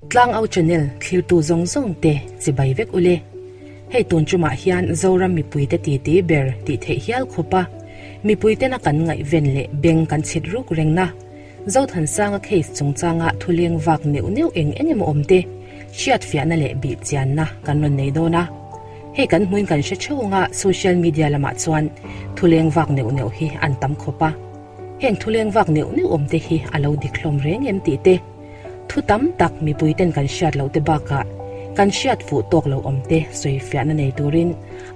Tlangau channel thlirtu zawng zawng te chibai vek ule. Hei tun tumah hian Zoram mipuite titi ber tih theih hial khawp a, mipuitena kan ngaihven leh beng kan chhit ruk rengna Zothansanga case chungchanga thuleng vak neuh neuh eng eng emaw awm te hriatfiahna leh bihchianna kan rawn nei dawn a. Hei kan hmuin kan hre theuh anga social media lamah chuan thuleng vak neuh neuh hi an tam khawp a. Heng thuleng vak neuh neuh awm te hi a lo dik hlawm reng em tih te, thu tam tak mipui ten kan hriat loh te bakah kan hriat fuh tawk lo awm te sawifiahna nei turin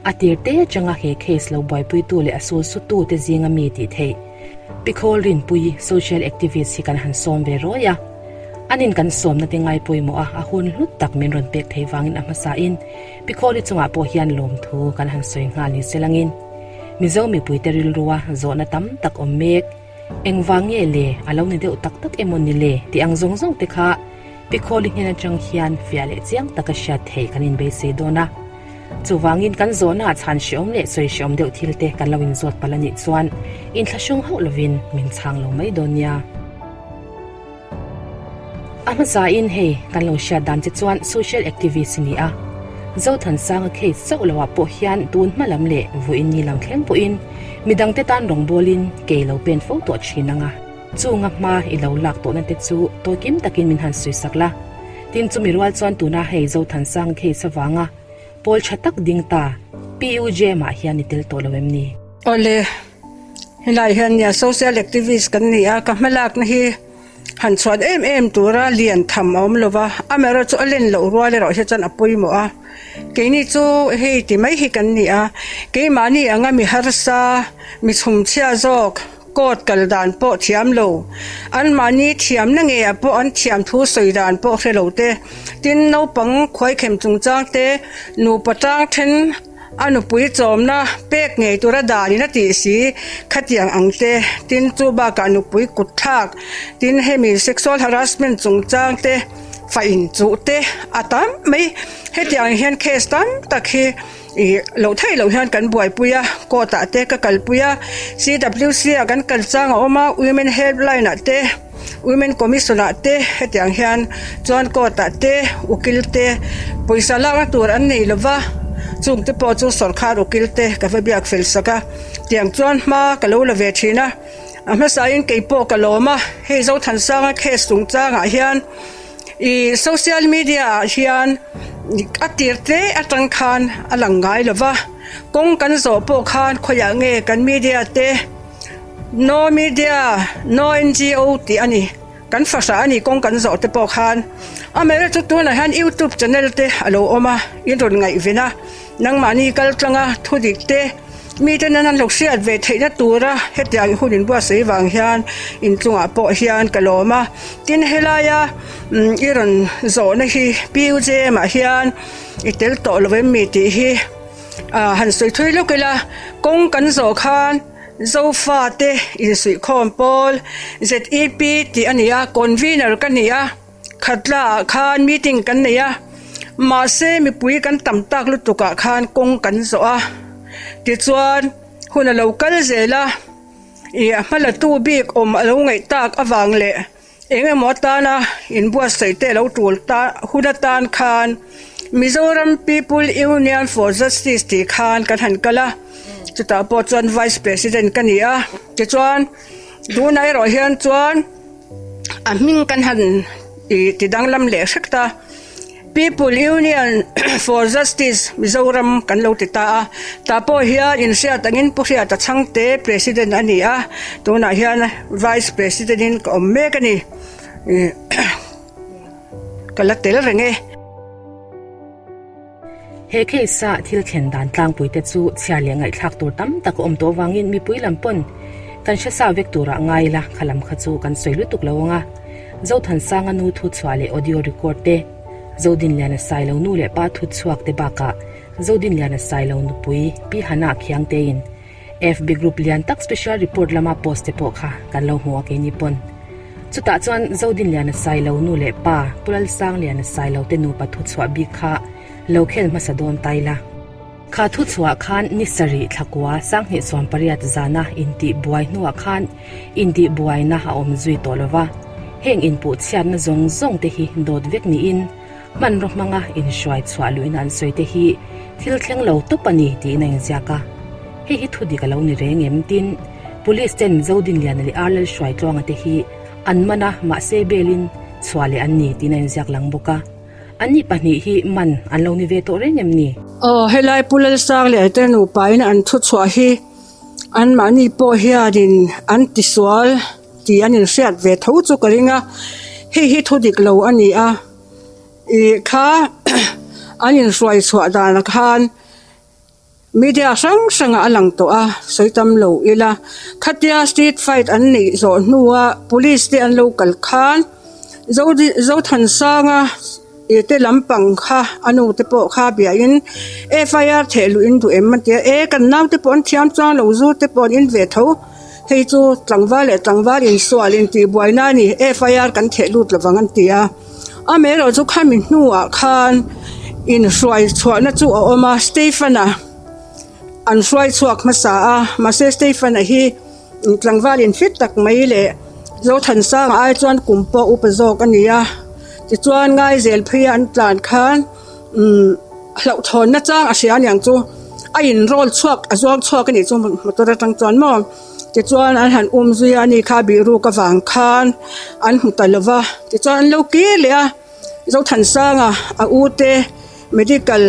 a tir te atanga he case lo buaipuitu leh a sulsutu te zinga mi tih theih Pi Khawl Rinpuii social activist hi kan han sawm ve rawi a. Anin kan sawmna te ngai pawimawh a, a hun hlut tak min rawn pek thei vangin a hmasain Pi Khawli chungah pawh hian lawmthu kan han sawi nghal ni selangin Mizo mipuite rilrua zawhna tam tak awm mek. Engvang nge le a lo ni deuh tak tak emaw ni le tih ang zawng zawng te kha Pi Khawli hnen atang hian fiah leh chiang taka hriat theih kan inbeisei dawn a. Chuvangin kan zawhnaah chhan hreawm leh sawi hreawm deuh thil te kan lo inzawt palh a nih chuan inthlahrung hauh lovin min chhang lo mai dawn nia. A hmasain hei kan lo hriat dan che chuan social activist i ni a, Zothansanga case chauh loah pawh hian tun hma lam leh vawiin ni lam thleng pawhin midangte tan rawngbawlin kei lo pen fo tawh thin ang a, chunga hma i lo lak tawhna te chu tawikim takin min han sawisak la. Tin chumi rual chuan tuna hei Zothansanga case avanga pawl tha tak ding ta PUJM ah hian i tel tawh lo em ni? Awle, helai hian nia social activist kan ni a, ka hmalakna hi han chhuat em em tura lian tham a awm lo va, amaherawhchu a len loh rual erawh hi chuan a pawimawh a, keini chu hei ti mai hi kan ni a, keimahni anga mi harsa, mi chhumchhia zawk, court kal dan pawh thiam lo, anmahni thiamna nge ah pawh an thiam thu sawi dan pawh hre lo te, tin naupang khuaikhem chungchang te, nupa tang then. A nupui chawmna pek ngei tura danin a tih si khatiang ang te, tin chu bakah nupui kut thlak, tin hemi sexual harassment chungchang te, fa inchuh te a tam mai. Hetiang hian case tam tak hi ih loh theih loh hian kan buaipui a, court ah te ka kalpui a, CWC ah kan kal chang a awm a, women helpline ah te. Women Commission ah te hetiang hian chuan court ah te ukil te pawisa lakna tur an nei lova chung te pawh chu sawrkhar ukil te ka va biak fel sak a tiang chuan hma ka lo la ve thin a a hmasa in kei pawh ka lawm a hei Zothansanga case chungchang ah hian ih social media ah hian a tir tle atang khan a lang ngai lova kawng kan zawh pawh khan khawiah nge kan media te. No media, no NGO tih a ni. Kan fahrah a ni kawng kan zawh te pawh khan. Amaherawhchu chu tunah hian YouTube channel te a lo awm a, in rawn ngaihven a, nangmahni kal tlanga thu dik te, mite nan an lo hriat ve theihna tura hetiang hun inbuatsaih vang hian inchungah pawh hian ka lawm a. Tin helaia i rawn zawhna hi PUJM ah hian i tel tawh lo em mi tih hi han sawi thui lawk ila, kawng kan zawh khan, Zofate insuihkhawm pawl ZEP tih a ni a, convener ka ni a, Khatlaah khan meeting kan nei a, mahse mipui kan tam tak lutukah khan kawng kan zawh a, tichuan hun a lo kal zel a, ih a hmalatu bik awm a lo ngaih tak avang leh Eng emaw atana inbuatsaih te lo tul ta hun atan khan Mizoram People Union for Justice tih khan kan han kal a, chutah pawh chuan Vice President ka ni a, tichuan tunah erawh hian chuan a hming kan han ih ti danglam leh hrek ta. People Union for Justice Mizoram kan lo ti ta a, tah pawh hian inhriat angin Pu Hriata Chhangte President a ni a, tunah hian Vice President in ka awm mek a ni, ka la tel reng e. He case a thil thlen dan tlangpui te chu chhiar leh ngaihthlak tur tam tak a awm tawh avangin mipui lam pawn kan hre sa vek turah ngai ila kha lam kha chu kan sawi lutuk lo ang a. Zothansanga nu thu chhuah leh audio record te, Zodinliana Sailo nu leh pa thu chhuak te bakah Zodinliana Sailo nupui Pi Hannah Khiangtein FB group lian tak special report lama post te pawh kha kan lo hmu a keini pawn. Chutah chuan Zodinliana Sailo nu leh pa Pu Lalsangliana Sailo te nupa thu chhuah bik kha lo khel hmasa dawn ta ila. Kha thu chhuah khan ni sarih thlakua 2018 zana intih buai hnuah khan intih buaina a awm zui tawh lo va. Heng inpuh chhiatna zawng zawng te hi dawt vek niin hmanraw hmanga inhruai chhuah luihna an sawi te hi thil thleng lo tawp a ni tiin a inziak a. Hei hi thu dik a lo ni reng em? Tin, Police ten Zodinliana leh Ar Lalhruaitluanga te hi an man a, mahse bail-in chhuah leh an ni tiin a inziak lang bawk a. Anni pahnih hi man an lo ni ve tawh reng em ni? Aw, helai Pu Lalsang leh te nupain an thu chhuah hi anmahni pawh hianin an tisual tih an inhriat ve tho chu ka ring a, hei hi thu dik lo a ni a, ih kha an inhruai chhuah danah khan Media hrang hrangah a lang tawh a, sawi tam lo ila. Khatia street fight an neih zawh hnua police te an lo kal khan Zothansanga ih te lampang kha a nu te pawh kha biahin FIR theh luh in duh em a tia, e kan nau te pawh an thiam chuang lo zu te pawh an in ve tho, hei chu tlangval leh tlangval insual intihbuaina a ni, FIR kan theh lut lovang an ti a. Amaherawh chu khami hnuah khan inhruai chhuahna chu a awm a, Stephen-a an hruai chhuak hmasa a, mahse Stephen-a hi tlangval infit tak mai leh Zothansanga ai chuan kum pawh upa zawk a ni a, tichuan Ngaizel pheia an tlan khan umm hlauhthawnna chang a hria aniang chu a inrawl chhuak a zuang chhuak a nih chu motor atang chuan maw. Tichuan an han um zui a, ani kha bihruk avang khan an hmu ta lo va, tichuan an lo kir leh a, Zothansanga a u te medical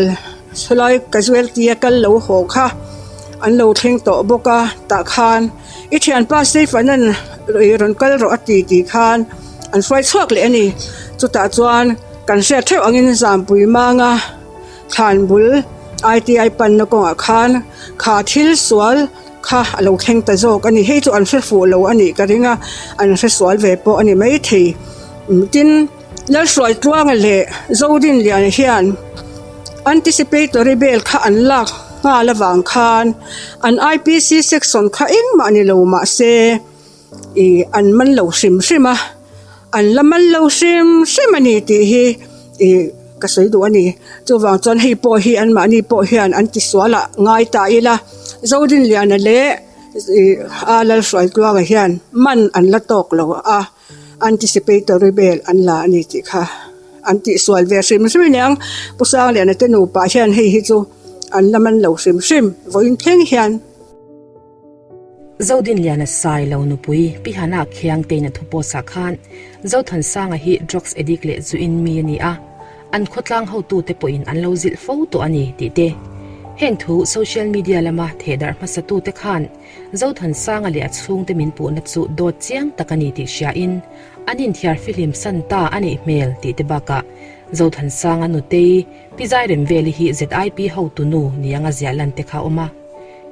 chulai casualty a kal lo haw kha an lo thleng tawh bawk a, tah khan i thianpa Stephen-a'n rawn kal rawh a ti tih khan an hruai chhuak leh a ni, chutah chuan kan hriat theuh angin Zampui Manga thlan bul ITI panna kawngah khan kha thil sual. Kha a lo thleng ta zawk a ni. Hei chu an hre fuh lo a nih ka ring a, an hre sual ve pawh a ni maithei. Tin, Lalhruaitluanga leh Zodinliana hian anticipatory bail kha an lak nghal avang khan an IPC section kha engmah ni lo mahse ih an man lo hrim hrim a, an la man lo hrim hrim a ni tih hi ih ka sawi duh a ni. Chuvang chuan hei pawh hi anmahni pawh hian an tisual ah ngai ta ila, Zodinliana leh ih a Lalhruaitluanga hian man an la tawk lo a, anticipatory bail an la a ni tih kha an tihsual ve hrim hrim a niang. Pu Sangliana te nupa hian hei hi chu an la man lo hrim hrim vawiin thleng hian. Zodinliana Sai lo nupui Pi Hana Khiangtein a thu pawsah khan Zothansanga hi drugs addict leh zu in mi a ni a, an khawtlang hotute pawhin an lo zilh fo tawh a ni tih te. Heng thu social media lama thehdarh hmasatute khan Zothansanga leh a chhungte min puhna chu dawt chiang tak a ni tih hriain an inthiar fihlim san ta a nih hmel tih te bakah Zothansanga nutei Pi Zairemveli hi ZIP hotu nu ni anga ziah lan te kha a awm a.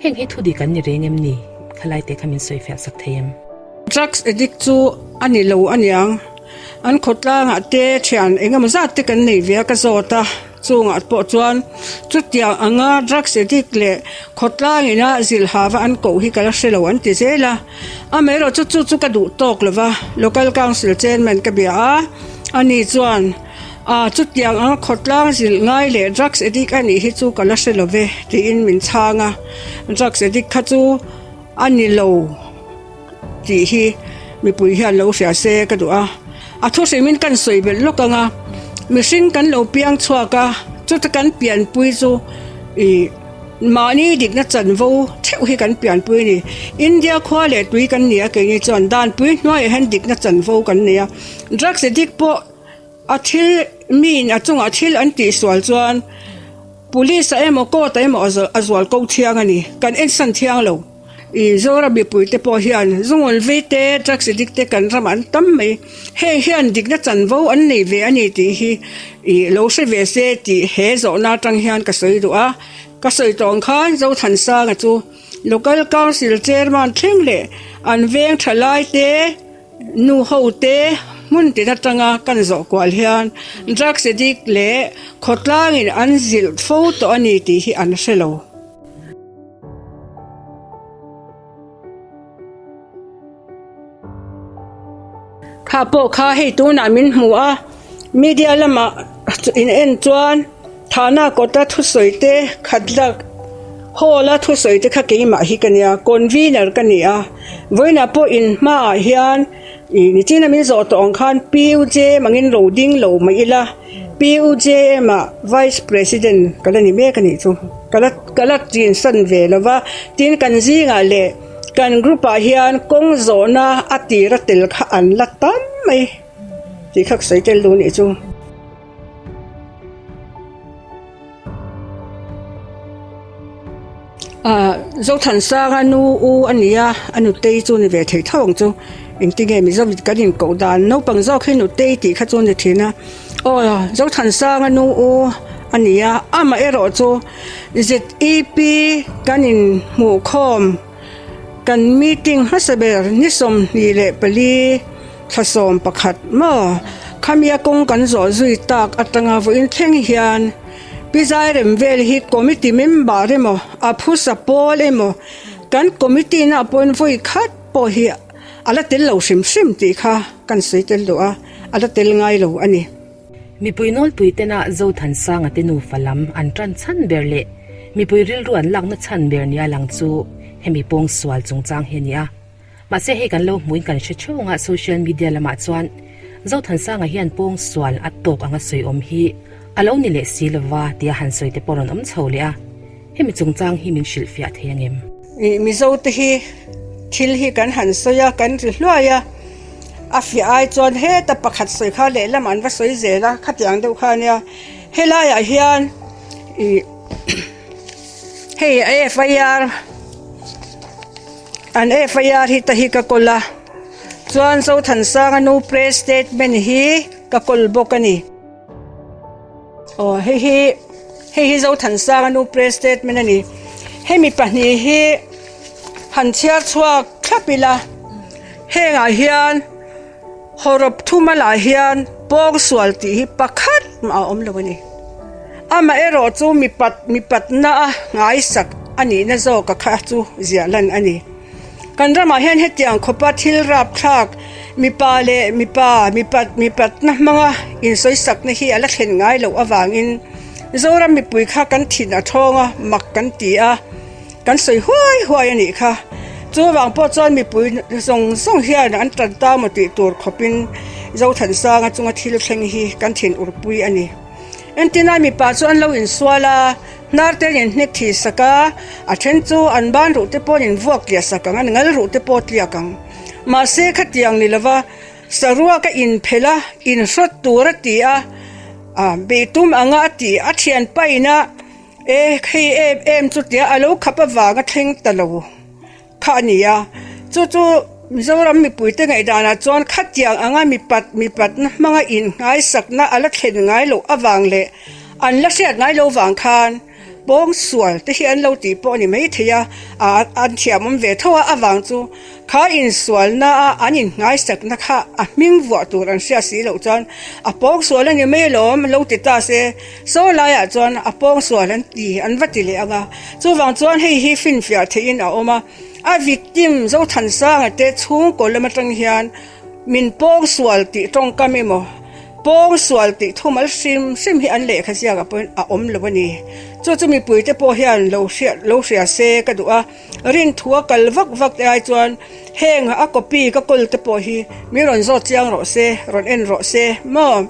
Heng hi thu dik an ni reng em ni? Khalai te kha min sawi fiah sak thei em? Drugs addict chu a ni lo aniang. An khawtlangah te thian eng emaw zat te kan nei ve a ka zawt a, chungah pawh chuan chutiang anga drugs addict leh khawtlang ina zilhava an koh hi ka la hre lo an ti zel a. Amaherawh chu chu chu ka duh tawk lo va, Local Council Chairman ka bia a, ani chuan A, chutiang anga khawtlang zilh ngai leh drugs addict a nih hi chu ka la hre lo ve, tiin min chhang a. Drugs addict kha chu a ni lo tih hi mipui hian lo hria se ka duh a. A thu hrimin kan sawi belh lawk ang a, mihring kan lo piang chhuak a, chuta kan pianpui chu ih mahni dikna chanvo theuh hi kan pianpui a ni. India khua leh tui kan ni a keini chuan danpui hnuaiah hian dikna chanvo kan nei a, drugs addict pawh A thil miin a chungah thil an tih sual chuan Police ah emaw court ah emaw a zual ko thiang a ni. Kan ensan thiang lo. I Zoram mipui te pawh hian zungawl vei te, drugs addict te kan ramah an tam mai. Heng hian dikna chanvo an nei ve a ni tih hi i lo hre ve se tih he zawhna atang hian ka sawi duh a. Ka sawi tawh ang khan Zothansanga chu Local Council Chairman thleng leh an veng thalai te, Nu ho te hmun tin atanga kan zawh kual hian drugs addict leh khawtlangin an zilh fo tawh a ni tih hi an hre lo. Kha pawh kha hei tunah min hmu a, media lamah in en chuan Thana kawta thusawi te khatlak hall a thusawi te kha keimah hi ka nia, convener ka ni a, vawiinah pawh in hmaah hian. Ih nichina min zawh tawh ang khan PUJM angin ro ding lo mai ila PUJM ah Vice President ka la ni mek a nih chu. Ka la ka la chinsan ve lo va, tin kan zingah leh kan group ah hian kawng zawhna a tira tel kha an la tam mai tih kha ka sawi tel duh a nih chu. Ahh Zothansanga nu u a ni a, a nutei chu ni ve thei tho ang chu. Engtinge Mizo kan inkoh dan naupang zawk hi nutei tih kha chu a ni thin a. Aw Zothansanga nu u a ni a, amaherawh chu ZEP kan inhmuhkhawm kan meeting hmasa ber ni 24 thla 11 maw khamia kawng kan zawh zui tak atanga vawiin thleng hian Pi Zairem vel hi committee member emaw a phusa pawl emaw kan committee na pawhin vawi khat pawh hi a la tel lo hrim hrim tih kha kan sawi tel duh a, a la tel ngai lo a ni. Mipui nawlpui tena Zothansanga te nufa lam an tan chhan ber leh mipui rilru an lakna chhan ber nia lang chu hemi pawngsual chungchang hi a ni a. Mahse hei kan lo hmuin kan hre theuh anga social media lamah chuan Zothansanga hian pawngsual a tawk anga sawi awm hi a lo ni leh si lova tia han sawi te pawh rawn awm chho leh a, hemi chungchang hi min hrilhfiah thei angem? Ih Mizo te hi thil hi kan han sawi a, kan ri hluai a, a fiah ai chuan heta pakhat sawi kha lehlam an va sawi zel a, khatiang deuh kha ania helaiah hian ih hei FIR An FIR hi ta hi ka kawl a, chuan Zothansanga nu press statement hi ka kawl bawk a ni. Aw hei hi hei hi Zothansanga nu press statement a ni. Hemi pahnih hi han chhiar chhuak thlap ila, hengah hian hawrawp thuma lah hian pawngsual tih hi pakhat mah a awm lo a ni. Amaherawh chu mipat mipatna a ngaisak a nihna zawka kha chu ziah lan a ni. Kan ramah hian hetiang khawpa thil rapthlak mipa leh mipa mipat mipatna hmanga insawisakna hi a la thlen ngai loh avangin Zoram mipui kha kan thin a thawng a, mak kan ti a, kan sawi huai huai a nih kha. Chuvang pawh chuan mipui zawng zawng hian an tan ta maw tih tur khawpin Zothansanga chunga thil thleng hi kan thin urpui a ni. Entina mipa chu an lo insual a, hnar te an inhnek thih sak a, a then chu an ban ruh te pawh an invuak tliah sak ang, an ngal ruh te pawh tliak ang. Mahse khatiang ni lova saruak a inphelh a, inhrawt tur a ti a, beih tum anga a ti a thianpaina e hei em em chu tia a lo khap avanga thleng ta lo. Kha a ni a, chu chu Mizoram mipuite ngaihdanah chuan khatiang anga mipat mipatna hmanga innghaisakna a la thlen ngai loh avang leh an la hriat ngai lo vang khan pawngsual te hi an lo tih pawh a ni maithei a, an thiamawm ve tho a avang chu kha insualna a an innghaisakna kha a hming vuah tur an hriat si loh chuan a pawngsual a ni mai alawm lo ti ta se saw laiah chuan a pawngsual an ti an va ti leh ang a. Chuvang chuan hei hi finfiah theihin a awm a, a victim Zothansanga te chhungkaw lam atang hian min pawngsual tih tawngkam emaw, pawngsual tih thumal hrim hrim hi an lehkha ziakah pawhin a awm lo a ni. Chu chu mipuite pawh hian lo hriat lo hria se ka duh a, rinthua kal vak vak te ai chuan heng a copy ka kawl te pawh hi min rawn zawt chiang rawh se, rawn en rawh se maw?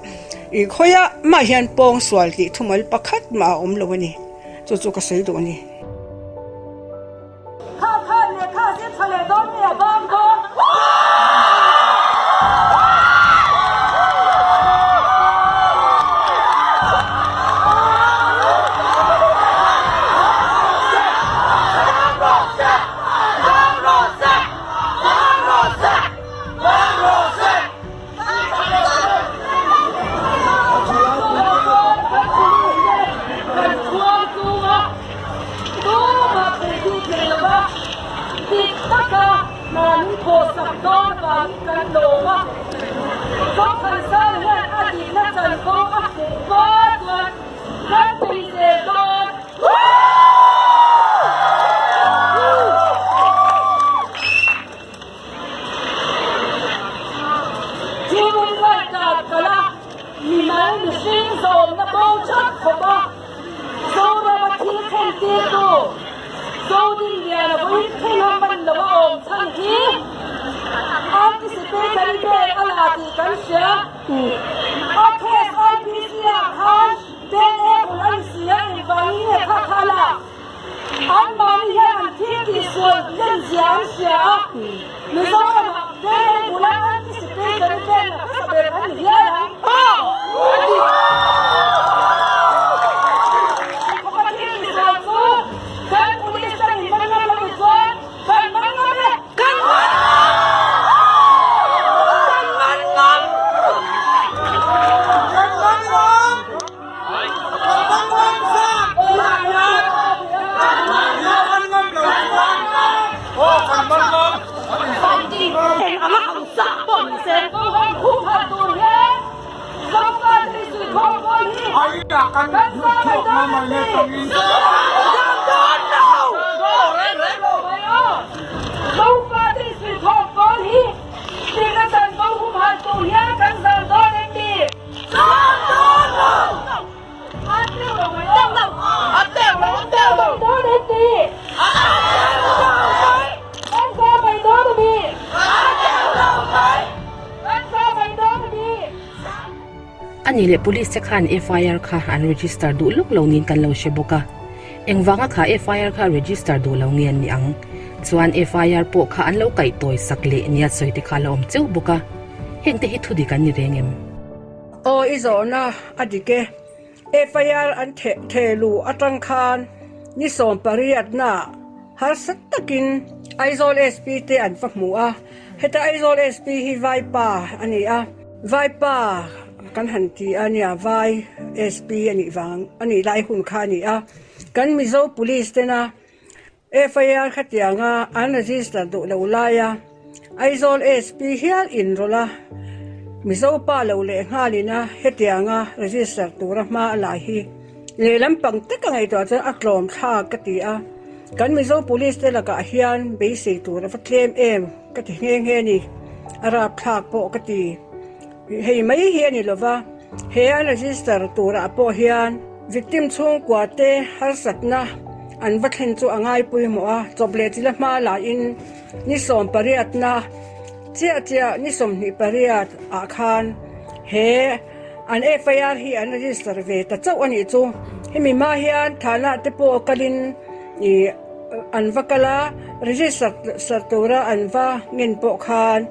I khawiah mah hian pawngsual tih thumal pakhat mah a awm lo a ni. Chu chu ka sawi duh a ni. Kha khan lehkha zir tha leh dawn nge a bang dawn? Human Rights ah kal a, mimal mihring zawmna bo thap khawp a, Zorama thil thlen tirtu Zodinliana vawiin thleng a man lo a awm chhan hi. Anticipatory bail a la tih kan hria. A case IPC ah khan bail able a ni si a, engvangin nge kha kha la? Anmahni hian an thil tihsual lenzia an hria a, Mizoramah bail able a anticipatory bail la hmasa ber an ni hial ang. Khawpa thil tihsual chu kan police ten in man ngam lo ni chuan kan man ngam e! Kan man ngam! Kan man ngam! A nih leh police te khan FIR kha an register duh lawk lo niin kan lo hre bawk a. Engvanga kha FIR kha register duh lo nge an ni ang? Chuan FIR pawh kha an lo kaih tawi sak leh nia sawi te kha a la awm cheu bawk a. Hengte hi thudik an ni reng em? Aw i zawhna a dik e. FIR an theh theh luh atang khan ni 18 ah harsa takin Aizawl SP te an va hmu a. Heta Aizawl SP hi Vaipa a ni a. Vaipa kan han ti a nia, Vai SP a nih vang a nih lai hun kha a ni a. Kan Mizo Police tena FIR khatianga an register duh lo laia Aizawl SP hial inrawlh a, Mizo pa lo leh nghalin a hetianga register tura hma a la hi lehlam pang taka ngaihtuah chuan a tlawm thlak ka ti a, kan Mizo Police te lakah hian beisei tur a va tlem em ka ti nghe nghe ni, a rapthlak pawh ka ti. Hei mai hi a ni lova, he an register turah pawh hian victim chhungkua te harsatna an va thlen chu a ngai pawimawh a, chawp leh chila hma lahin ni 18na chiah chiah ni 28 ah khan he an FIR hi an register ve ta chauh a nih chu. Hemi hma hian thana te pawh kalin ih an va kal a, register tura an va ngen pawh khan.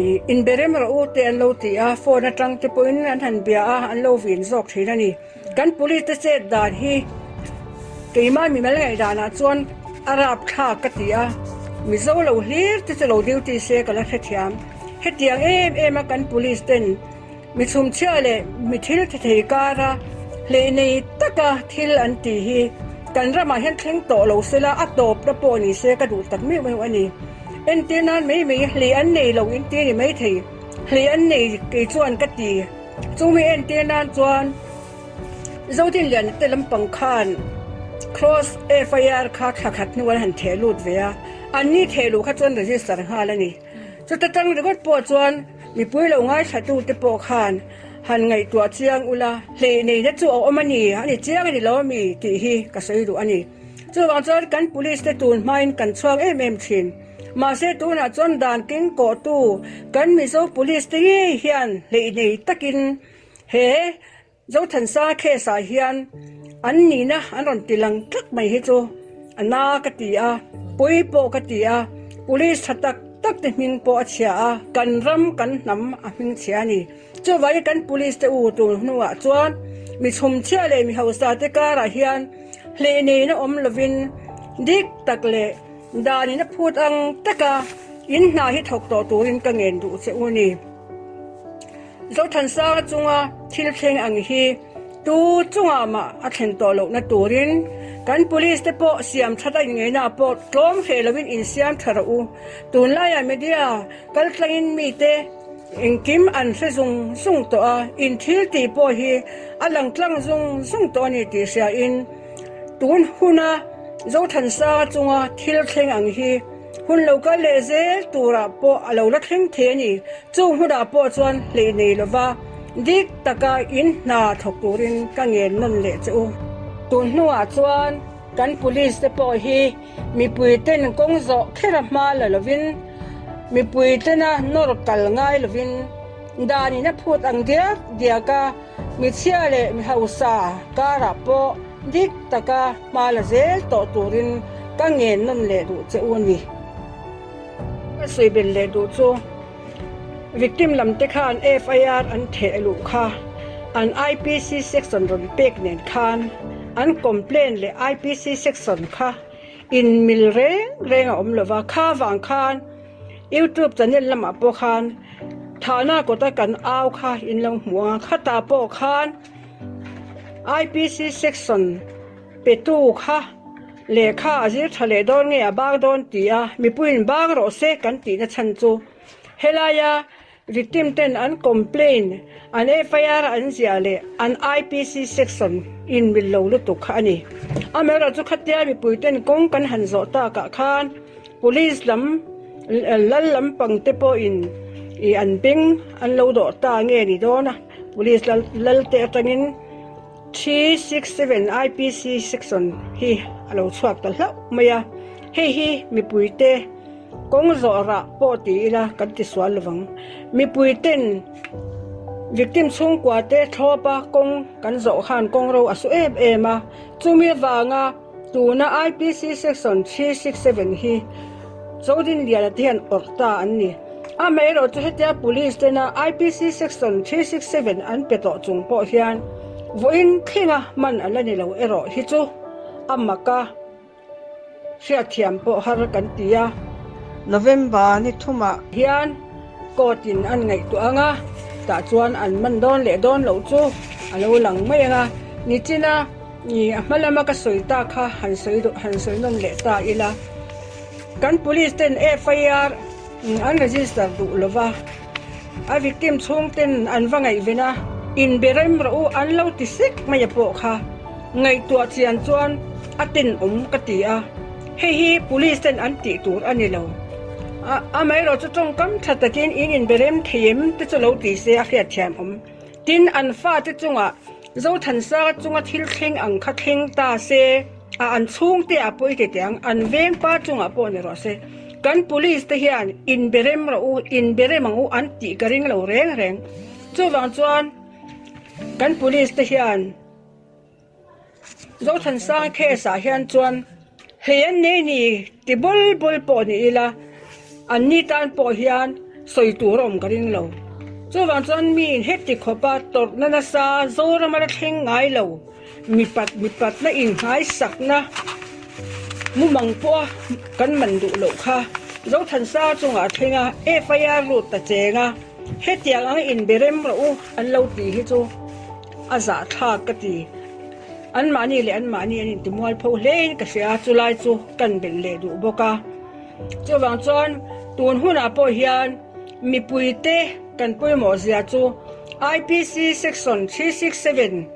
Ih, inbe rem rawh u te an lo ti a, phone atang te pawhin an han bia a, an lo vin zawk thin a ni. Kan police te chet dan hi keimah mimal ngaihdanah chuan a rapthlak ka ti a, Mizo lo hlir te chu lo duty se ka la hrethiam. Hetiang em em a kan police ten mi chhumchhia leh mi thil thi thei kara hleih nei taka thil an ti hi kan ramah hian thleng tawh lo sela a tawpna pawh ni se ka duh tak meuh meuh a ni. Entir nan mai mai hlei an nei lo in ti ni mai thei, hlei an nei kei chuan ka ti. Chumi entir nan chuan Zodinliana te lampang khan Cross FIR kha thla khat hnu an han theh lut ve a, anni theh luh kha chuan register nghal a ni. Chuta tang ringawt pawh chuan mipui lo ngaithla te pawh khan han ngaihtuah chiang ula, hlei neina chu a awm a ni, a ni chiang a ni lo ami tih hi ka sawi duh a ni. Chuvang chuan kan police te tun hmain kan chhuak em em thin. Mahse tunah chuan dan keng kawhtu kan Mizo police te ngei hian hleih nei takin he Zothansa case ah hian an nihna an rawn ti lang tlat mai hi chu a na ka ti a, pawi pawh ka ti a, police tha tak tak te hming pawh a chhia a, kan ram kan hnam a hming chhia a ni. Chuvangin kan police te u tur hnuah chuan mi chhumchhia leh mi hausa te karah hian hleih neihna awm lovin dik tak leh danin a phut ang taka in hna hi thawk tawh turin ka ngen duh che u ni. Zothansanga chunga thil thleng ang hi tu chungah mah a thlen tawh lohna turin kan police te pawh siam that a inngeihna pawh tlawm hreh lovin insiam tha rawh u. Tunlaiah media kaltlangin mite Engkim an hre zung zung tawh a, in thil tih pawh hi a lang tlang zung zung tawh a ni tih hriain tun huna Zothansanga chunga thil thleng ang hi hun lo kal leh zel turah pawh a lo la thleng thei a ni. Chung hunah pawh chuan hleih nei lova dik taka in hna thawk turin ka ngen nawn leh che u. Tun hnuah chuan kan police te pawh hi mipui ten kawng zawh kher a hma la lovin. Mipui tena nawr kal ngai lovin danin a phut ang diak diak a, michhia leh mi hausa karah pawh dik taka hma la zel tawh turin ka ngen nawn leh duh che u a ni. Ka sawi belh leh duh chu victim lam te khan FIR an theh luh kha an IPC section rawn pek nen khan an complaint leh IPC section kha In mil reng reng a awm lova, kha vang khan YouTube channel lamah pawh khan Thana kawta kan au kha in lo hmu ang a, khatah pawh khan IPC section petu kha lehkha a zir tha leh dawn nge a bak dawn ti a, mipuiin bak rawh se kan tihna chhan chu helaia Victim ten an complain, an FIR an ziah leh an IPC section in mil lo lutuk kha a ni. Amaherawhchu chu khatia mipui ten kawng kan han zawh takah khan police lam lal lampang te pawhin ih an beng an lo dawh ta nge ni dawn a, police lal te atangin 367 IPC section hi a lo chhuak ta hlauh mai a, hei hi mipui te kawng zawh rah pawh ti ila kan ti sual lovang. Mipui ten victim chhungkua te thlawp a kawng kan zawh khan kawng ro a su em em a, chumi avanga tuna IPC section 367 hi Zodinliana te hian awrh ta an ni. Amaherawh chu hetia police tena IPC section 367 an pe tawh chung pawh hian vawiin thlenga man a la ni lo erawh hi chu a mak a, hriatthiam pawh har kan ti a. November ni thumah. Hian court in an ngaihtuah ang a, tah chuan an man dawn leh dawn loh chu a lo lang mai ang a, nichina a hma lama ka sawi ta kha han sawi han sawi nawn leh ta ila. Kan police ten FIR an register duh lova, a victim chhung ten an va ngaihven a, inbe rem rawh u an lo ti sek mai a pawh kha ngaihtuah chian chuan a tenawm ka ti a, hei hi police ten an tih tur a ni lo. Amaherawh chu tawngkam tha takin in inbe rem thei em te chu lo ti se a hriatthiam awm. Tin, an fate chungah Zothansanga chunga thil thleng ang kha thleng ta se, a an chhungte ah pawh i ti teh ang, an vengpa chungah pawh ni rawh se. Kan police te hian inbe rem rawh u, inbe rem ang u an tih ka ring lo reng reng. Chuvang chuan kan police te hian Zothansanga case ah hian chuan hei an nei ni ti bul bul pawh ni ila an ni tan pawh hian sawi tur a awm ka ring lo. Chuvang chuan mi in heti khawpa tawrhna nasa Zorama la thleng ngai lo mipat mipatna inhmaisakna mumang pawha kan man duh loh kha Zothansanga chungah a thleng a, FIR lut ta cheng a, hetiang ang inbe rem rawh u an lo tih hi chu. A zahthlak ka ti. Anmahni leh anmahni an intimual pho hlein ka hria a, chulai chu kan belh leh duh bawk a. Chuvang chuan tun hunah pawh hian mipuite kan pawimawh zia chu IPC section 367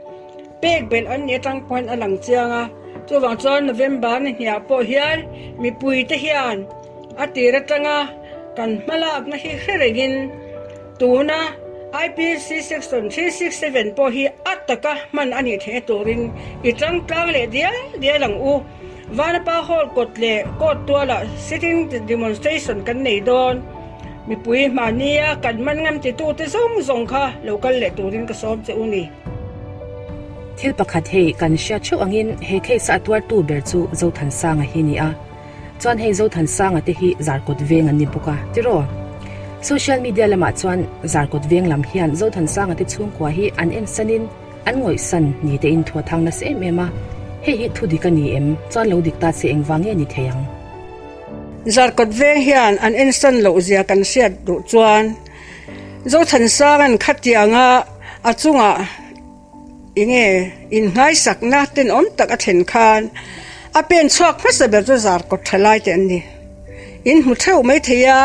pek belh an nih atang pawhin a lang chiang a. Chuvang chuan November ni hniah pawh hian mipuite hian a tir atanga kan hmalakna hi hre rengin, Tuna IPC Section 367 pawh hi a taka hman a nih theih turin i tangtlang leh dial dial ang u. Vanapa Hall kawt leh court tualah sitting demonstration kan nei dawn. Mipui hmahnia kan man ngam titute zawng zawng kha lo kal leh turin ka sawm che u ni. Thil pakhat hei kan hriat theuh angin he case-a a tuartu ber chu Zothansanga hi ni a. Chuan hei Zothansanga te hi Zarkawt veng an ni bawk a, tiraw? Social media lamah chuan Zarkawt veng lam hian Zothansanga te chhungkua hi an ensanin an ngawihsan ni tein thu a thang nasa em em a, hei hi thu dik a ni em? Chuan lo dik ta se engvang nge ni thei ang? Zarkawt veng hian an ensan loh zia kan hriat duh chuan Zothansanga'n khatianga a chungah Enge innghaisakna tenawm tak a thlen khan a pen chhuak hmasa ber chu zarkawt tha lai te an ni. In hmu theuh mai thei a,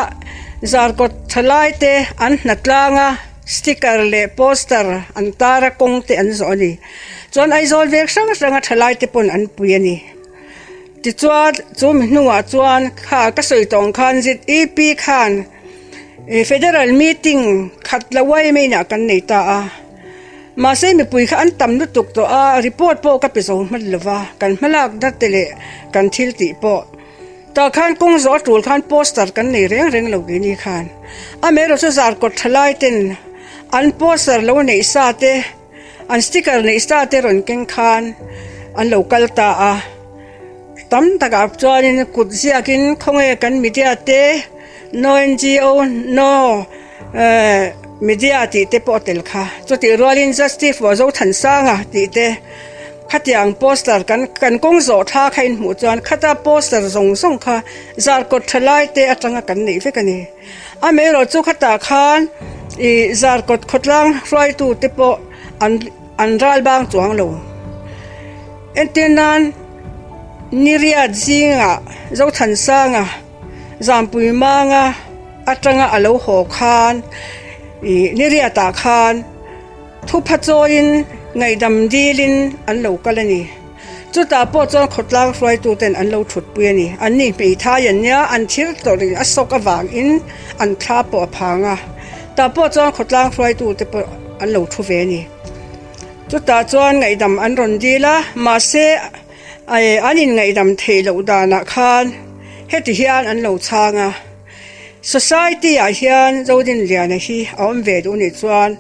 zarkawt tha lai te an hna tlang a, sticker leh poster an tar a kawng te an zawh a ni. Chuan Aizawl veng hrang hrang a tha lai te pawn an pui a ni. Tichuan chu mi hnungah chuan kha ka sawi tawh ang khan ZEP khan Federal meeting khat lo uai mai inah kan nei ta a. Mahse mipui kha an tam lutuk tawh a, report pawh ka pe zo hman lo va, kan hmalakna te leh kan thil tih pawh. Tah khan kawng zawh a tul khan poster kan nei reng reng lo keini khan. Amaherawhchu zarkawt thalai ten an poster lo neih sa te, an sticker neih sa te rawn keng khan an lo kal ta a. Tam takah chuanin kut ziakin khawnge kan media te, no NGO, no media tih te pawh a tel kha. Chutih rualin Justice for Zothansanga tih te. Khatiang poster kan kan kawng zawh thla kha in hmuh chuan khata poster zawng zawng kha zarkawt tha lai te atanga kan neih vek a ni. Amaherawh chu khatah khan ih zarkawt khawtlang hruaitu te pawh an an ral bang chuang lo. Entir nan Niriat zingah Zothansanga Zampui Manga atanga a lo haw khan ih Niriatah khan. Thupha chawiin ngaihdam dilin an lo kal a ni. Chutah pawh chuan khawtlang hruaituten an lo thutpui a ni. Anni hmeithai an nia, an thil tawrhin a sawk avangin an thla pawh a phang a. Tah pawh chuan khawtlang hruaitute pawh an lo thu ve a ni. Chutah chuan ngaihdam an rawn dil a, mahse an inngaihdam theih loh danah khan heti hian an lo chhang a. Society ah hian Zodinliana hi a awm ve duh nih chuan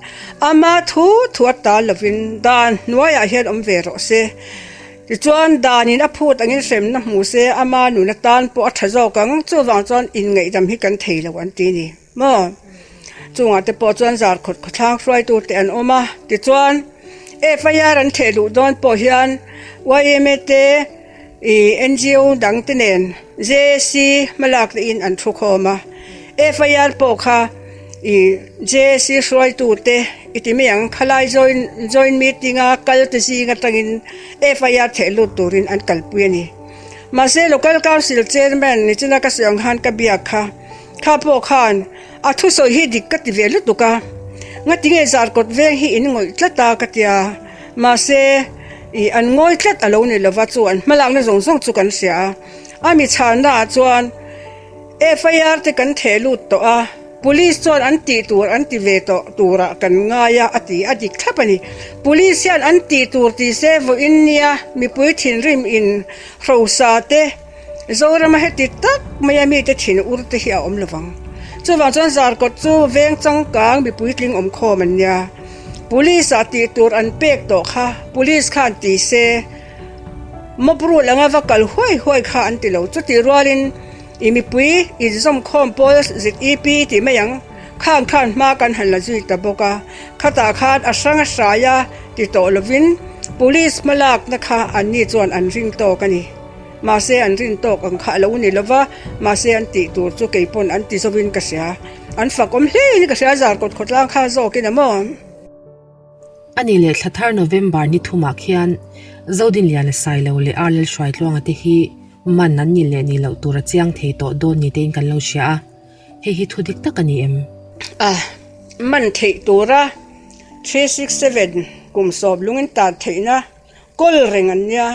ama thu thu a tal lovin dan hnuaiah hian awm ve rawh se. Tichuan danin a phut angin hremna hmu se ama nun atan pawh a tha zawk ang, chuvang chuan inngaihdam hi kan thei lo an ti ni maw. Chungah te pawh chuan zarkhawt khawthlang hruaitu te an awm a, tichuan FIR an theh luh dawn pawh hian yma te, Ih NGO dang te nen JAC hmalak te in an thu khawm a, FIR pawh kha ih JAC hruaitu te i ti mai ang, khalai join joint meeting a kal te zing atangin FIR theh lut turin an kalpui a ni. Mahse Local Council Chairman nichina ka sawi ang khan ka biak kha, kha pawh khan a thusawi hi dik ka ti ve lutuk a, ngatinge zarkawt veng hi in ngawih tlat a ka tia, mahse, Ih, an ngawi tlat a lo ni lova chu an hmalakna zawng zawng chu kan hria a. A mi chhanna ah chuan FIR te kan theh lut tawh a, Police chuan an tih tur an ti ve tawh turah kan ngai a a ti a dik thlap a ni. Police hian an tih tur ti se vawiin nia mipui thinrim in hrosa te Zorama heti tak maia mite thin ur te hi a awm lovang. Chuvang chuan Zarkawt chu veng changkang mipui tling awm khawm an nia. Police ah tih tur an pek tawh kha Police khan ti se mob rule anga va kal huai huai kha an ti lo. Chutih rualin i mipui inzawm khawm pawl ZEP tih mai ang khang khan hma kan han la zui ta bawk a. Khatah khan a hrang a hrai a ti tawh lovin Police hmalakna kha anni chuan an ring tawk a ni. Mahse an rin tawk ang kha a lo ni lova, mahse an tih tur chu kei pawn an ti zovin ka hria. An fak awm hle in ka hria Zarkawt khawtlang kha zawkin a maw? A ni leh thla thar November ni thumah khian Zodinliana Sailo leh Arlel Hruaitluanga te hi man an ni leh ni loh tur a chiang thei tawh dawn ni tein kan lo hria a, hei hi thu dik tak a ni em? A man theih tura 367 kum sawp lungin tan theihna kawl reng an nia.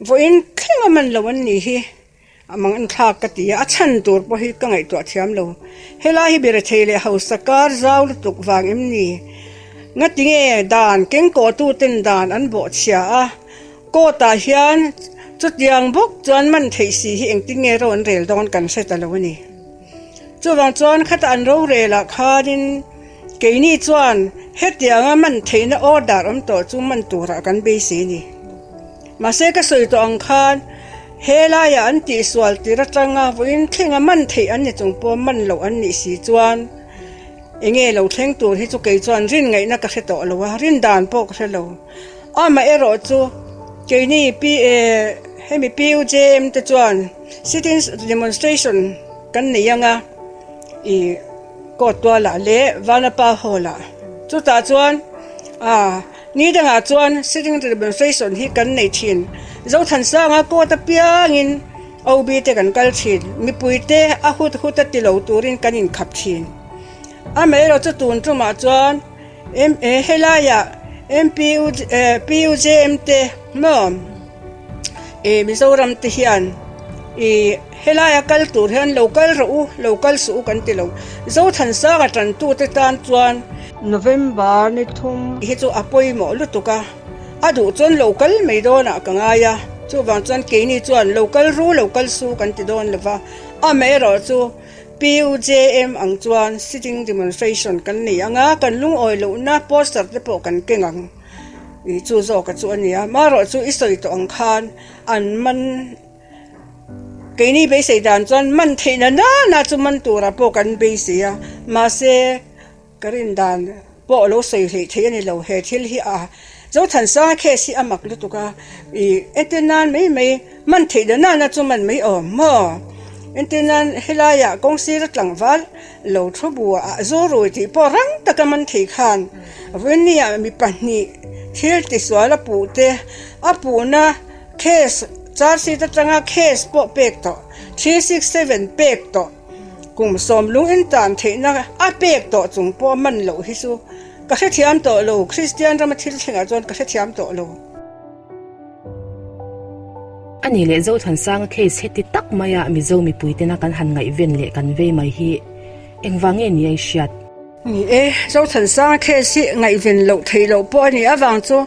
Vawiin thleng a man lo an nih hi a mang an thlak ka ti a, a chhan tur pawh hi ka ngaihtuah thiam lo. Helai hi birethei leh hausa kar zau lutuk vang em ni? Ngatinge dan kengkawhtu ten dan an bawhchhia a, court ah hian chutiang bawk chuan man theih si hi engtin nge ro an rel dawn kan hre ta lo a ni. Chuvang chuan khata an rorel ah khanin keini chuan hetianga man theihna order awm tawh chu man turah kan beisei a ni. Mahse ka sawi tawh ang khan he laiah an tihsual tir atanga vawiin thlenga man theih an ni chung pawh man loh an nih si chuan enge lo thleng tur hi chu kei chuan rin ngaihna ka hre tawh lo a, rin dan pawh ka hre lo. Amaherawh chu keini PA hemi PUJM te chuan sitting demonstration kan nei anga ih court tualah leh Vanapa hall ah chutah chuan ah Ni dangah chuan sitting demonstration hi kan nei thin. Zothansanga court apiangin OB te kan kal thin. Mipui te a hut hut a ti lo turin kan inkhap thin. Amaherawh chu tun tumah chuan helaiah PUJM te maw Mizoram te hian ih helaia kal tur hian lo kal rawh u, lo kal suh u kan ti lo. Zothansanga tantute tan chuan. November ni thum. Hi chu a pawimawh lutuk a, a duh chuan lo kal mai dawnah ka ngai a. Chuvang chuan keini chuan lo kal ru lo kal su kan ti dawn lo va, amaherawh chu PUJM ang chuan sitting demonstration kan nei ang a, kan lungawi lohna poster te pawh kan keng ang. Ih chu zawka chu a nia. Marawh chu i sawi tawh ang khan an man keini beisei dan chuan man theihna nana chu man turah pawh kan beisei a, mahse Ka rin dan pawh lo sawi hleih theih a ni lo, he thil hi a Zothansanga case hi a mak lutuk a, ih entir nan mai mai man theih dan nana chu man mai awm maw? Entir nan helaiah kawng sira tlangval lo thu bua ah Zorui tih pawh rang taka man thei khan vawinia mi pahnih thil tisual a puh te a puhna case charge sheet atanga case pawh pek tawh 367 pek tawh. Kum sawmlung in tan theihna a pek tawh chung pawh man loh hi chu ka hrethiam tawh lo, Kristian rama thil thlengah chuan ka hrethiam tawh lo. A nih leh Zothansanga case heti tak maia Mizo mipui tena kan han ngaihven leh kan vei mai hi engvang nge ni a i hriat? Ni e, Zothansanga case hi ngaihven loh theih loh pawh a nih avang chu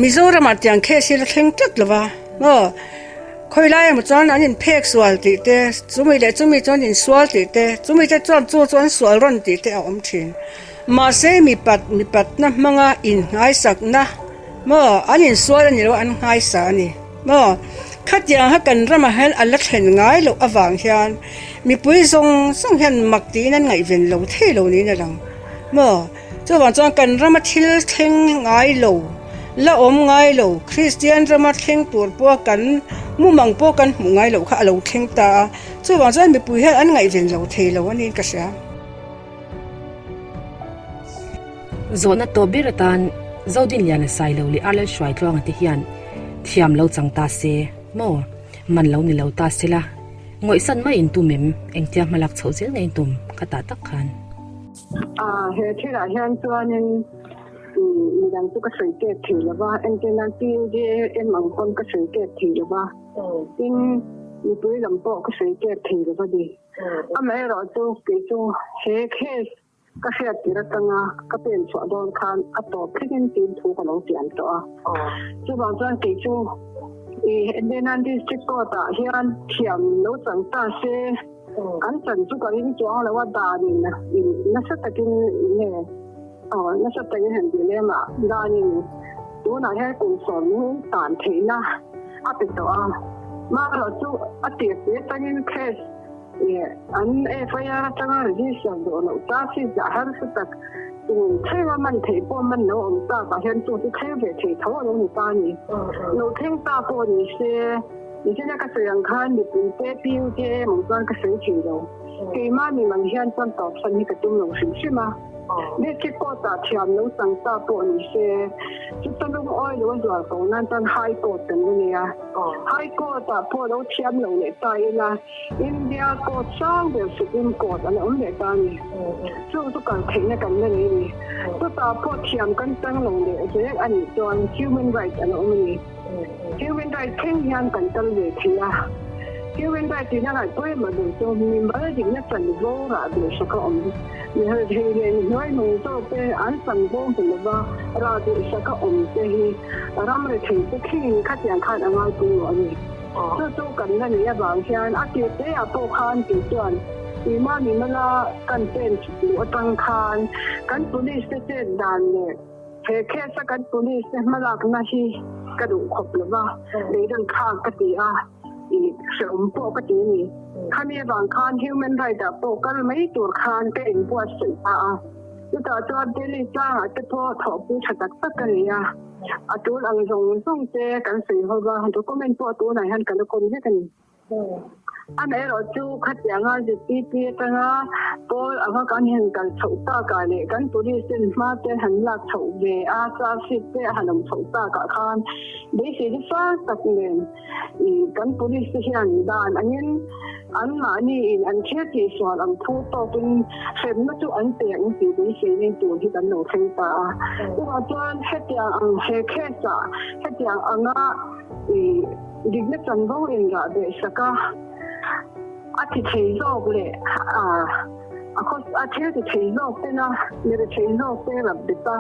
Mizoramah tiang case hi la thleng tlat lo va maw? Khawi lai emaw chuan an inphek sual tih te, chumi leh chumi chuan insual tih te, chumi te chuan chu chu an sual rawn tih te a awm thin. Mahse mipat mipatna hmanga innghaisakna maw an insual a ni lo a, an nghaisa a ni maw? Khatiang kha kan ramah hian a la thlen ngai loh avang hian mipui zawng zawng hian mak tiin an ngaihven lo thei lo niin a lang maw? Chuvang chuan kan rama thil thleng ngai lo, la awm ngai lo, Kristian rama thleng tur pawha kan mumang pawh kan hmuh ngai loh kha a lo thleng ta a, chuvang chuan mipui hian an ngaihven lo thei lo a niin ka hria. Zawhna tawp ber atan Zodinliana Sailo leh Arlal Hruaitluanga te hian thiam lo chang ta se maw? Man lo ni lo ta se la, ngawihsan mai in tum em? Engtia hmalak chhoh zel ngei in tum ka tah tak khan. He thilah hian chuanin midang chu ka sawi kek thei lo va, entir nan PUJM ang pawn ka sawi kek thei lo va, tin mipui lam pawh ka sawi kek thei lo va ni. Amaherawh chu kei chu he case ka hriat tir atanga ka pen chhuah dawn khan a tawp thlengin tiin thu ka lo siam tawh a. Chuvang chuan kei chu Endenan District Court ah hian thiam lo chang ta se an chan chu ka ring chuang lo a, danin nasa takin nge nasa takin han ti lem a, danin tunah hian kum sawm tan theihna a pe tawh a, marawh chu a tir te atangin case an FIR atanga register duh loh ta si zah harsa tak tum thleng a man theih pawh man lo awm tak ah hian chu chu thleng ve thei tho a lo ni ta a ni. Lo thleng ta pawh ni se, nichina ka sawi ang khan mipui te PUJ emaw chuan ka sawi thei lo. Keimah mi man hian chuan tawpsan hi ka tum lo hrim hrim a. District Court ah thiam lo chang ta pawh ni se, chuta lungawi lo a zual ko nan chuan High Court kan la nei a. High Court ah pawh lo thiam lo leh ta ila, India Court sang ber Supreme Court a la awm leh ta a ni. Chung chu kal theihna kan la nei a ni. Chutah pawh thiam kan chang lo leh zel a nih chuan Human Right a la awm a ni. Human Right thleng hian kan kal ve thei a. Human Right tihna ngaih pawimawh ber chu mimal dikna chanvo rah duh sak a awm. Mi harhthei leh mi hnuaihnung zawk te an chanvo hmu lova rah duh sak a awm te hi ram rethei te thlengin khatiang khan a ngai pawimawh a ni. Chu chu kan la neih avang hian a tir te ah pawh khan kei chuan Ima Mimala kan pen luh atang khan kan police te chet dan leh He case a kan police te hmalakna hi ka duh khawp lo va, beidang thlak ka ti a, i hrehawm pawh ka ti a ni. Khami avang khan human right ah pawh kal mai tur khan ka inbuatsaih ta a, chutah chuan Delhi tlangah te pawh thawhpui tha tak tak ka nei a, a tul ang zawng zawng te kan sawi ho va, document pawh tunah hian ka la kawn vek a ni. Amaherawh chu khatianga ZPP atanga pawl anga kan han kal chhoh takah leh kan police ten hma te han lak chhoh ve a, charge sheet te a han awm chhoh takah khan beisei nasa tak nen kan police te hian dan angin anmahni in an thil tihsual ang phu tawkin hremna chu an pe ang tih beisei nen tur hi kan lo thleng ta a. Chuvang chuan hetiang ang he case ah hetiang anga Dikna chanvo inrah beh sak a, a ti thei zawk leh a khaw a thil ti thei zawk tena mi rethei zawk te rap bet a.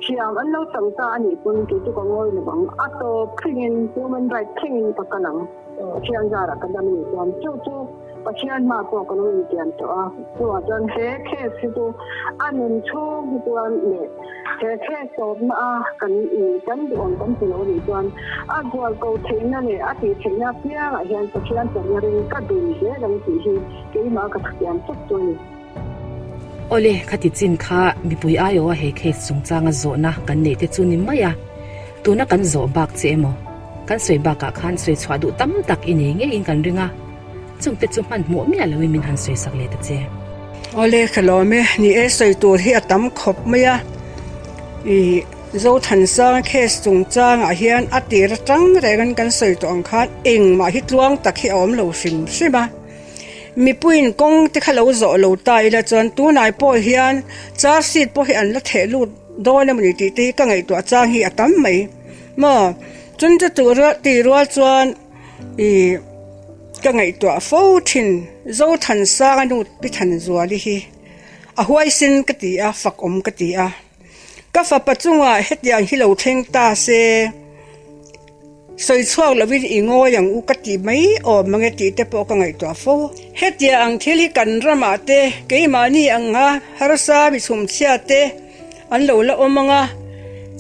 Thiam an lo chang ta a nih pawn kei chu ka ngawi lo vang. A tawp thlengin human right thlengin ka kal ang. Pathian zarah ka dam a nih chuan chu chu Pathian hma pawh ka lo intiam tawh a. Chuvang chuan he case hi chu a nun chhung hi chuan leh he case tawpna a kan kan duh ang kan ti lo a nih chuan a zual ko theihna leh a tih theihna apiangah hian Pathian chawlhna ring ka dun zel ang tih hi keimah ka thutiam tawp chu a ni. Awle, khati chin kha mipui aiawha he case chungchanga zawhna kan neih te chu ni mai a, tuna kan zawh bak che emaw? Kan sawi bakah khan sawi chhuah duh tam tak i nei ngeiin kan ring a, chungte chu hmanhmawh miah loin min han sawi sak leh ta che. Awle, ka lawm e, ni e sawi tur hi a tam khawp mai a, ih Zothansanga case chungchangah hian a tir atang rengin kan sawi tawh ang khan engmah hi tluang tak hi a awm lo hrim hrim a. Mipuiin kawng te kha lo zawh lo ta ila chuan tunai pawh hian charge sheet pawh hi an la theh lut dawn emawni tih te hi ka ngaihtuah chang hi a tam mai maw chun chu tur tih rual chuan ih ka ngaihtuah fo thin Zothansanga nu Pi Thanzuali hi a huaisin ka ti a fakawm ka ti a ka fapa chungah hetiang hi lo thleng ta se. Sawi chhuak lovin i ngawi ang u ka ti mai awm ang e tih te pawh ka ngaihtuah fo. Hetia ang thil hi kan ramah te keimahni anga harsa mi chhumchhia te an lo la awm ang a,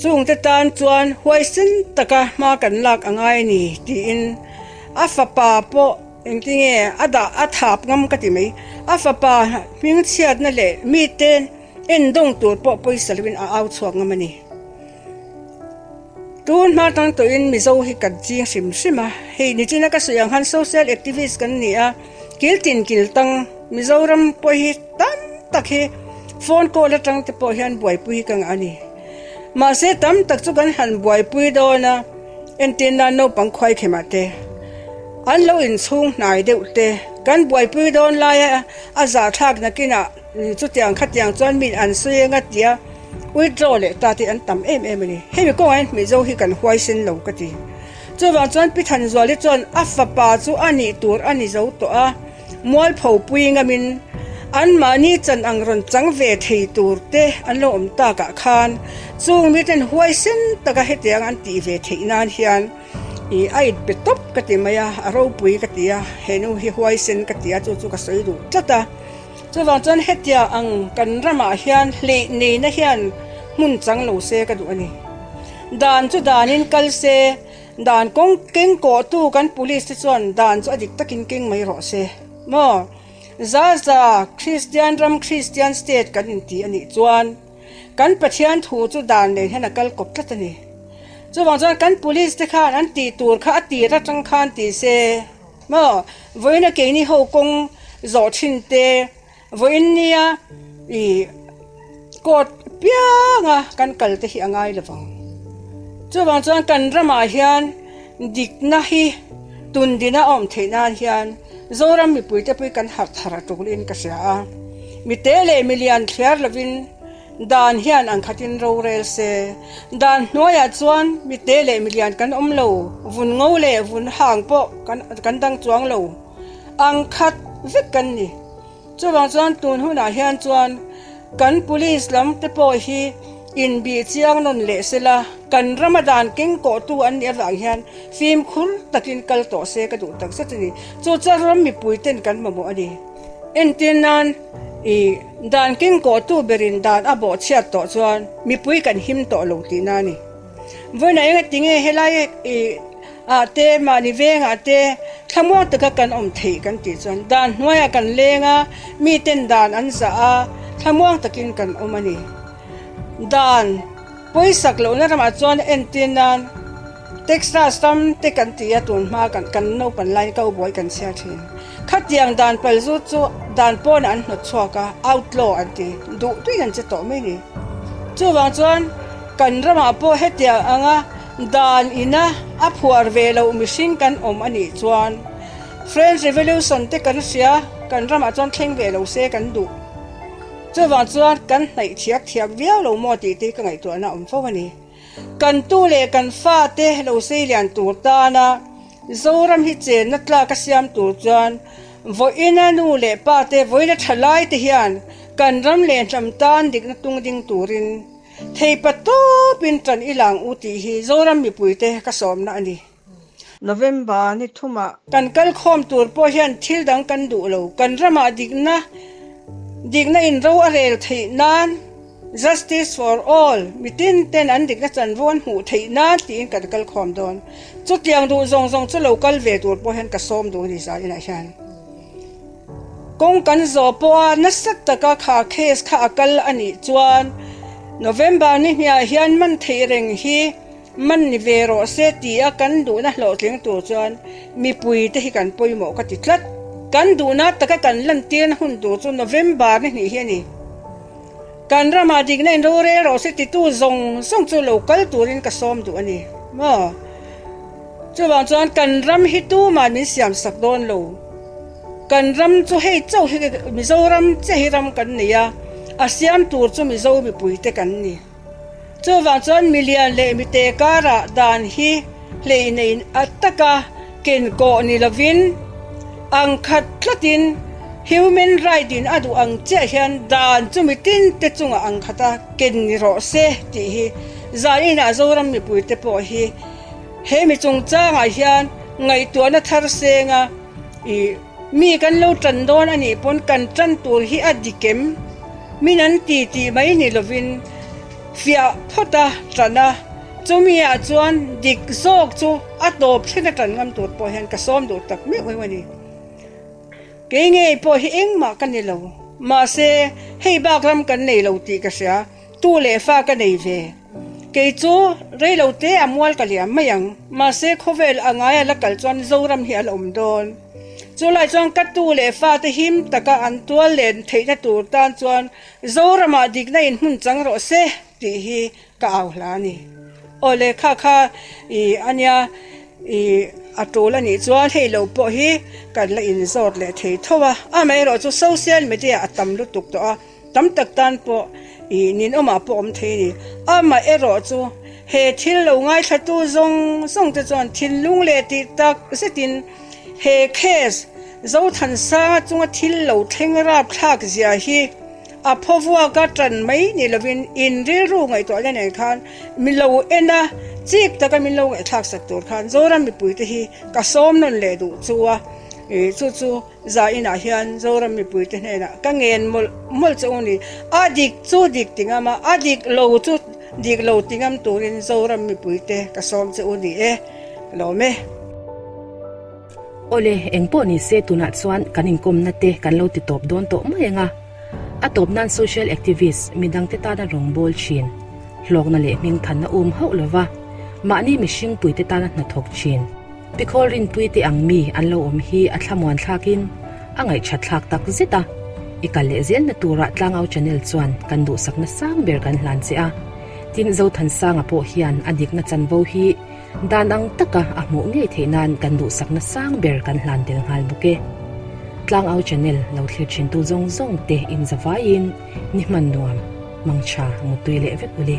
chungte tan chuan huaisen taka hma kan lak a ngai a ni tiin a fapa pawh engtinge a dah a thap ngam ka ti mai. A fapa hmingchhiatna leh mite endawng tur pawh pawisa lovin a au chhuak ngam a ni. Tun hma tang tawhin Mizo hi kan ching hrim hrim a, hei nichina ka sawi ang khan social activist kan ni a, kil tin kil tang Mizoram pawh hi tam tak hi phone call atang te pawh hian buaipui hi ka ngah a ni. Mahse tam tak chu kan han buaipui dawn a, entir nan naupang khuai khemah te an lo inchhung hnai deuh te kan buaipui dawn laia a zahthlak nakinah chutiang khatiang chuan min an sawi anga tia, Withdraw leh ta te an tam em em a ni. Hemi kawngah hian Mizo hi kan huaisen lo ka ti. Chuvang chuan Pi Thanzuali chuan a fapa chu a nih tur a ni zo tawh a, mualpho pui ngamin anmahni chan ang rawn chang ve thei tur te an lo awm takah khan chung miten huaisen taka hetiang an tih ve theih nan hian ih a inpe tawp ka ti mai a, a ropui ka ti a, he nu hi huaisen ka ti a, chu chu ka sawi duh tlat a. Chuvang chuan hetia ang kan ramah hian hleih neihna hian hmun chang lo se ka duh a ni. Dan chu danin kal se, dan kawng keng kawhtu kan police te chuan dan chu a dik takin keng mai rawh se maw? Zaza Kristian ram Kristian state kan inti a nih chuan kan Pathian thu chu dan nen hian a kal kawp tlat a ni. Chuvang chuan kan police te khan an tih tur kha a tir atang khan ti se. Maw, vawiina keini ho kawng zawh thin te, vawiin nia ih court pianga kan kal te hi a ngai lo vang. Chuvang chuan kan ramah hian dikna hi tundina a awm theih nan hian Zoram mipuite pawh hi kan harh thar a tulin ka hria a. Mite leh milian thliar lovin Dan hian ang khatin rorel se. Dan hnuaiah chuan mite leh milian kan awm lo, vun ngo leh vun hang pawh kan kan dang chuang lo. Ang khat vek kan ni. Chuvang chuan tun hunah hian chuan kan police lam te pawh hi inbih chiang nawn leh sela, kan rama dan keng kawhtu an nih avang hian fimkhur takin kal tawh se ka duh takzet a ni. Chu chuan ram mipui ten kan mamawh a ni. Entir nan i dan keng kawhtu berin dan a bawh chhiat tawh chuan mipui kan him tawh lo tihna a ni. Vawiinah enga tinge helai i ah te mahni vengah te thlamuang taka kan awm theih kan tih chuan dan hnuaiah kan leng a, miten dan an zah a, thlamuang takin kan awm a ni. Dan pawisak lohna ramah chuan entir nan Texas ram te kan ti a tun hma kan kan naupan laiin cowboy kan chhiar thin. Khatiang dan pal zut chu dan pawnah an hnawt chhuak a, outlaw an ti, duh tuin an che tawh mai ni. Chuvang chuan kan ramah pawh hetiang anga dan ina a phuar ve loh mihring kan awm a nih chuan French Revolution te kan hria, kan ramah chuan thleng ve lo se kan duh. Chuvang chuan kan hnaih thiak thiak viau lo maw tih te hi ka ngaihtuahna a awm fo a ni. Kan tu leh kan fate lo seilian tur tana Zoram hi chenna tlak a siam tur chuan vawiina nu leh pa te, vawiina thalai te hian kan ram leh hnam tan dikna tung ding turin. Theipa tawpin ṭan i lang u tih hi Zoram mipuite ka sawmna a ni. November ni thumah. Kan kal khawm tur pawh hian thil dang kan duh lo. Kan ramah dikna dikna in ro a rel theih nan Justice for all, mitin ten an dikna chanvo an hmuh theih nan tiin kan kal khawm dawn. Chutiang duh zawng zawng chu lo kal ve tur pawh hian ka sawm duh a ni zan inah hian. Kawng kan zawh pawha nasa taka kha case kha a kal a nih chuan November ni hniah hian man theih reng hi man ni ve rawh se tia kan duhna hlawhtling tur chuan mipui te hi kan pawimawh ka ti tlat. Kan duhna taka kan lantirna hun tur chu November ni hnih hi a ni. Kan ramah dikna in rorel rawh se titu zawng zawng chu lo kal turin ka sawm duh a ni maw? Chuvang chuan kan ram hi tumah min siam sak dawn lo. Kan ram chu hei chauh hi Mizoram chiah hi ram kan nei a, a siam tur chu Mizo mipuite kan ni. Chuvang chuan milian leh mite karah dan hi hleihneih a taka kenkawh ni lovin ang khat tlatin human right in a duh ang chiah hian dan chu mitin te chungah ang khata ken ni rawh se tih hi zaninah Zoram mipuite pawh hi He mi chungchangah hian ngaihtuahna thar senga ih mi kan lo tan dawn a nih pawn kan tan tur hi a dik em? Min an ti tih mai ni lovin fiah phawt a tan a, chumi ah chuan dik zawk chu a tawp thleng a tan ngam tur pawh hian ka sawm duh tak meuh meuh a ni. Kei ngei pawh hi engmah ka ni lo, mahse hei bak ram kan nei lo tih ka hria. Tu leh fa ka nei ve. Kei chu rei lo te a mual ka liam mai ang. Mahse khawvel a ngai a la kal chuan Zoram hi a la awm dawn. Chu lai chuan ka tu leh fa te him taka an tual len theihna tur tan chuan Zoramah dikna in hmun chang rawh se tih hi ka au hla a ni. Aw le kha kha i ania i a tul a nih chuan hei lo pawh hi kan la inzawt leh thei tho a. Amaherawh chu social media a tam lutuk tawh a. Tam tak tan pawh i ninawmah pawh awm thei a ni. Amah erawh chu he thil lo ngaithlatu zawng zawng te chuan thinlung leh tih tak zetin he case Zothansanga chunga thil lo thleng rapthlak zia hi a phaw vuaka tan mai ni lovin in rilru ngaihtuahna nen khan mi lo en a, chik taka min lo ngaihthlak sak tur khan Zoram mipuite hi ka sawm nawn leh duh chu a, chu chu Za inah hian Zoram mipuite hnenah ka ngen mawlh mawlh che u ni. A dik chu dik ti ngam a, a dik lo chu dik lo ti ngam turin Zoram mipuite ka sawm che u ni e. Ka lawm e. Awle, eng pawh ni se tunah chuan kan inkawmna te kan lo ti tawp dawn tawh mai ang a. A tawp nan social activist midangte tana rawngbâwl thin, hlawkna leh hmingthanna um hauh lova mahni mihring puite tana hnathawk thin, Pikhawl rinpui te ang mi an lo awm hi a thlamuan thlakin a ngaihṭhat thlak tak zet a, i kal leh zelna turah Tlangau Channel chuan kan duhsakna sang ber kan hlan che a, tin Zothansanga pawh hian a dikna chanvo hi dan ang taka a hmuh ngei theih nan kan duhsakna sang ber kan hlan tel nghal bawk e. Tlangau Channel lo thlir thintu zawng zawng te inzavaiin ni hman nuam, mangṭha mutui leh vek ule.